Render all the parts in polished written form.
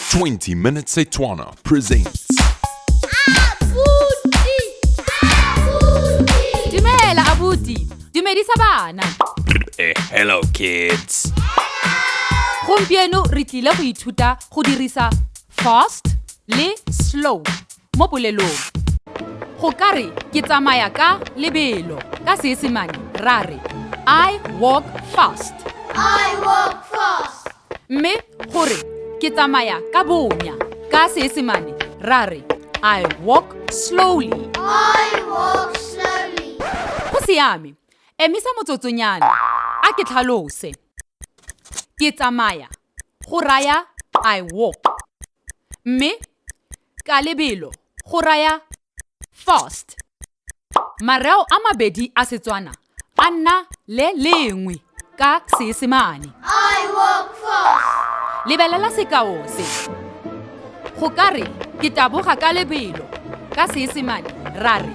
20 Minute Setswana presents. Dumela abuti, dumedisa bana. Hello kids. Gompieno re tlile go ithuta go dirisa fast le slow mo polelong. Go ka re ke tsamaya ka lebelo ka Seesemane ra re I walk fast. I walk fast. Mme gore ke tsamaya ka bonya ka Seesemane ra re I walk slowly. I walk slowly. Go siame, emisa motsotsonyana a ke tlhalose. Ke tsamaya go raya I walk, mme ka lebelo go raya fast. Mareo a mabedi a Setswana a nna le lengwe ka Seesemane. I walk fast. Lebelela sekao se. Go ka re ke taboga ka lebelo ka Seesemane ra re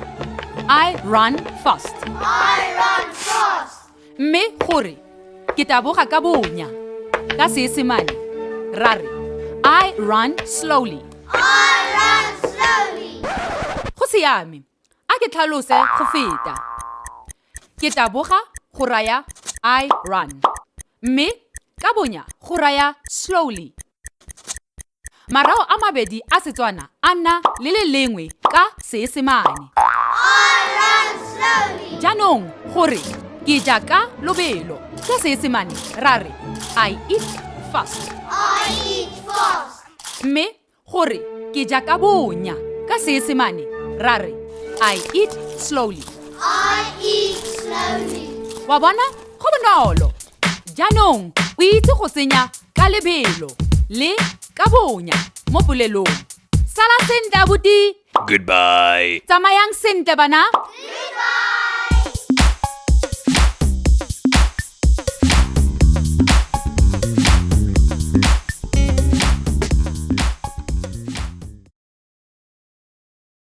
I run fast. I run fast. Mme gore ke taboga ka bonya ka Seesemane ra re I run slowly. I run slowly. Go siame, a ke tlhalose go feta. Ke taboga go raya I run, mme ka bonya go raya slowly. Marao a mabedi a Setswana a nna le le lengwe ka Seesemane. I run slowly. Jaanong gore ke ja ka lobelo ka Seesemane ra re I eat fast. I eat fast. Mme gore ke ja ka bonya ka Seesemane ra re I eat slowly. I eat slowly. Wa bona, go bonolo. Jaanong o itse go senya ka lebelo le ka bonya mo polelong. Sala sentle abuti. Goodbye. Tsamayang sentle bana. Goodbye.